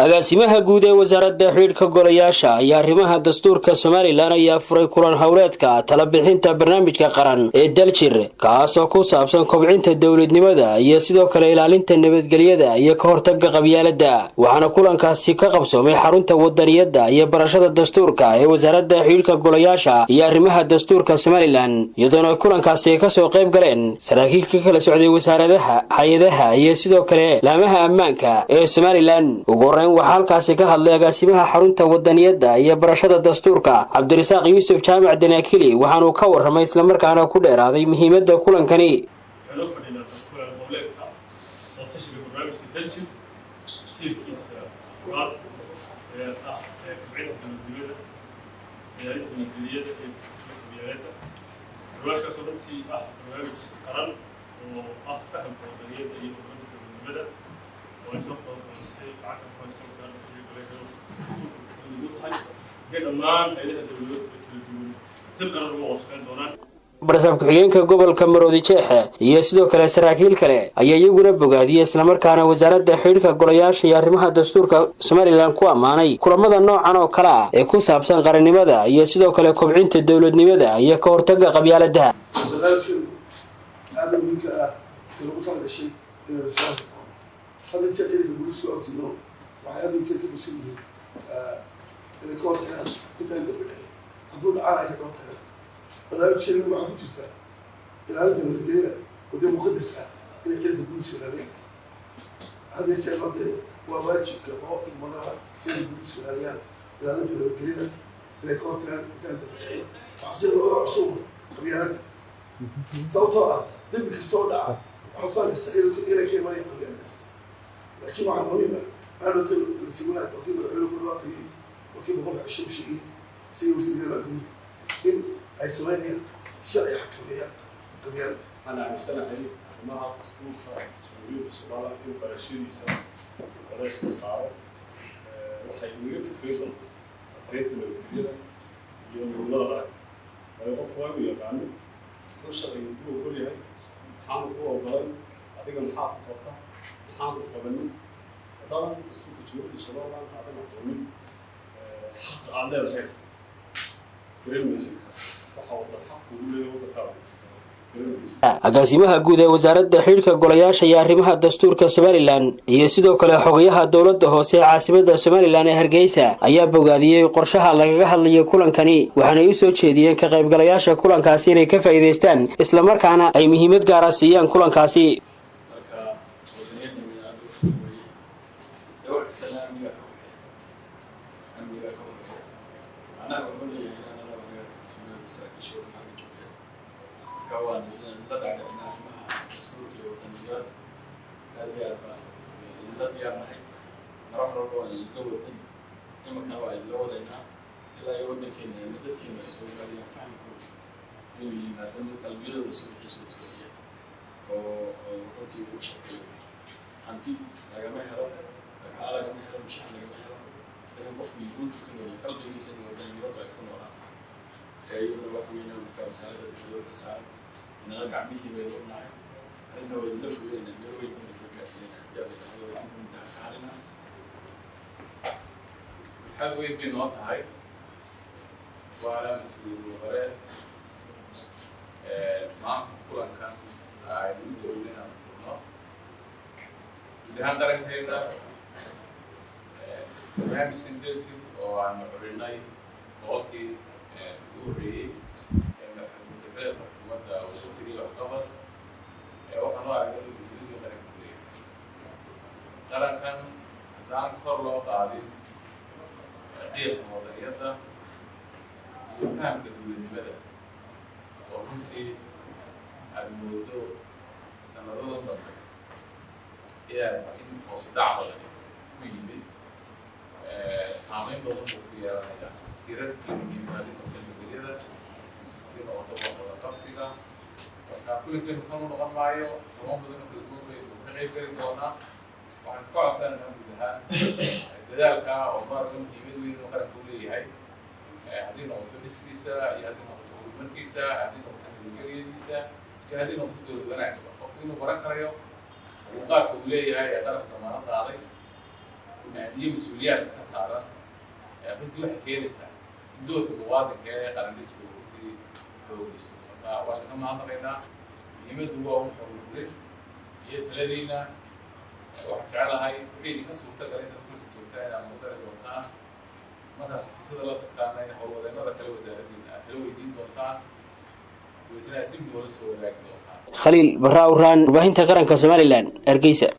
Agaasimaha guud ee Wasaaradda Xidhiidhka Golayaasha iyo Arrimaha Dastuurka Somaliland ayaa furay kulan howleedka talabixinta barnaamijka qaran ee Daljir, kaasoo ku saabsan kobcinta dowladnimada iyo sidoo kale ilaalinta nabadgelyada iyo ka hortaga qabyaaladda. Waxaana kulankaasi ka qabsoomay xarunta wadaniyadda iyo barashada dastuurka ee Wasaaradda Xidhiidhka Golayaasha iyo Arrimaha Dastuurka Somaliland, iyadoona kulankaasi ay kasoo qayb galeen saraakiil ka kala socday wasaaradaha, hay-adaha iyo sidoo kale laamaha ammaanka ee Somaliland. Ugu horeyn waxaa halkaasi ka hadlay agaasimaha xarunta wadaniyadda iyo barashada dastuurka, Cabdirasaaq Yuusuf Jaamac Danaakili, waxaanuu ka warramay islamarkaana ku dheeraaday muhiimadda kulankani. Waxaan u fadhinaa kulan howleedka oo tashiga barnaamijka Daljir, tiirkiisa afraad ee ah ee kobcinta dowladnimada, ilaalinta nabadgelyada iyo qabyaaladda. Barnaamijkaasoo runtii ah barnaamij qaran oo ah fahamka wadaniyadda iyo horumarinta dowladnimada, oo ay soo qabanqaabisay, gacanta ku haysa Wasaaradda Xiriirka Dastuurka ugu tahay inay dhammaan hay'adaha dowladeed ee kala duwan si qaran uga wada shaqeyn doonaan. Barasaab ku-xigeenka gobolka Maroodi Jeexe iyo sidoo kale saraakiil kale ayaa iyaguna bogaadiyey, islamarkaana Wasaaradda Xidhiidhka Golayaasha iyo Arrimaha Dastuurka Somaliland ku ammaanay kulamada noocan oo kale ah ee ku saabsan qarannimada iyo sidoo kale kobcinta dowladnimada iyo ka hortagga qabyaaladaha. Barnaamijkan aada muhiimka ah ee lagu talagashay inay soo hadda jeer ciidanka booliisku ogtino, waxay hadda jeer ka mas-uul yihiin inay ka hortagaan intaan dambi dhicin, hadduu dhacaan ay ka daba tagaan. Barnaamijkeena waxaa ku jirta ilaalinta nabadgelyada oo dee muqadas ah, inay ciidanka booliiska ilaaliyaan hadda jeer. Dee waa waajibka oo igmadaba inay booliisku ilaaliyaan ilaalinta nabadgelyada, inay ka hortagaan intaan dambi dhicin. Waxaa sida labada cusub qabyaaladda, sababtoo ah dembi kasta oo dhaca waxaad ku arkaysaa inay ka imanayaan qabyaaladaas. Laakiin waxaa muhiim ah maanta nasiibulaad waa kii madaxweyne ku dhawaaqayay, waa kii 100-ka cisho u sheegay sidii wasiirka guud in ay samaynayaan sharci xakameeya qabyaaladda. Waxaan aaminsanahay arrimaha dastuurka Jamhuuriyadda Soomaaliya in barashadiisa culays la saaro waxay inaga kafeyn doontaa adkeynta nabadgelyada iyo midnimada qaranka, waayo qofku waa inuu yaqaano muxuu sharciga ku ogol yahay, maxaanu ku ogolayn, adiga maxaa ku qabta, maxaan ku qabanin. Haddaadan dastuurka Jamhuuriyadda Somaliland aadan aqoonin, xaqa aad leedahay garan maysid, waxa wadan xaq kugu leeyahay waddankaada garan maysid. Agaasimaha guud ee Wasaaradda Xidhiidhka Golayaasha iyo Arrimaha Dastuurka Somaliland iyo sidoo kale xogayaha dowladda hoose ee caasimadda Somaliland ee Hargeysa ayaa bogaadiyey qorshaha lagaga hadlayo kulankani, waxaanay u soo jeediyeen ka qaybgalayaasha kulankaasi inay ka faa'iidaystaan, islamarkaana ay muhiimad gaara siiyaan kulankaasi. Marka wadaniyadda mid aada u fog weeye dee. Wax kastana amnigaa ka horeeya, amnigaa ka horeeya. Macnaha wuxuu leeyahay inaan anaga naga tilmaamayo saraakiisha waddanka halka joogta. Marka waanu inaan la dhaadhicina arrimaha dastuurka iyo wadaniyada. Aad iyo aad baan idinla diyaarnahay. Mara horeba waan idinla wadnay, iminkana waa idinla wadaynaa ilaa iyo waddankeena iyo dadkeena ay soo gaadhiyaan fahamkooda inuu yimaado mid qalbiyadooda subaxii soo toosiya oo runtii ugu shaqeeyo. Hanti lagama helo, dhaqaale lagama helo, mushaar lagama helo, isaga qofku yuhuudku ka noolyahay qalbigiisa in wadanimadu ay ku noolaato. Marka iyaduna wax weynaa. Marka wasaaradda difaaca saaran inala gacmihii baynu u nahay arrinta, waa idinla fogeynaa, meel weyn baan idinla gaarsiinaa haddii aad idhahdo waa idinku intaha ka harina. Farxad weyn bay noo tahay, waana mas-uuliyad hore maanta kulankan aynu u joogno inaan furno. Guud ahaan qarankeena barnaamijkan Daljir oo aanu culinay 100-kii ugu horreeyey ee madaxweyne xukuumadda uu ku tiriyay waxqabad, waxaan u aragnay inuu dowladii qaranka ku leeyahay. Qarankan haddaan kor loo qaadin qiiqa wadaniyadda iyo fahamka dowladnimada, oo runtii aada moodo sanadadan dambe in hoosu dhac badani ku yimid, saameyn badan buu ku yeelanayaa tirarkii muhiimka, haddii noqoto nabadgelyada, haddii noqoto wada qabsiga. Marka kulankeenu kan u noqon maayo, kulamo badan oo kala duwan baynu ka qayb geli doonaa. Waxaan ka codsanaynaa guud ahaan dadaalka oo maaragta muhiimad weyn inuu qaranka u leeyahay, haddii noqoto dhiskiisa iyo haddii noqoto horumarkiisa, haddii noqoto nabadgelyadiisa iyo haddii noqoto dowlad wanaagaba, qofku inuu baran karayo xuquuqaadka uu leeyahay ee qaranka damaanad qaaday. Iyo mas-uuliyaadka ka saaran runtii waxay keenaysaa in doorka muwaadinka ee qarandhisku runtii xoogayso. Marka waan ka mahadnaqaynaa. Muhiimaddu waa un xog iyo taladiina. Waxaan jecelahay wixii idinka suurtagalay intaad kulka joogtaan inaad nagu dari doontaan, markaad xafiisyada la tagtaana in howlwadeennada kale wasaaraddiina aad tala weydiin doontaan, dabeetana aad dib noola soo wadaagi doontaan. Khaliil Barra Awraan, warbaahinta qaranka Somaliland, Hargeysa.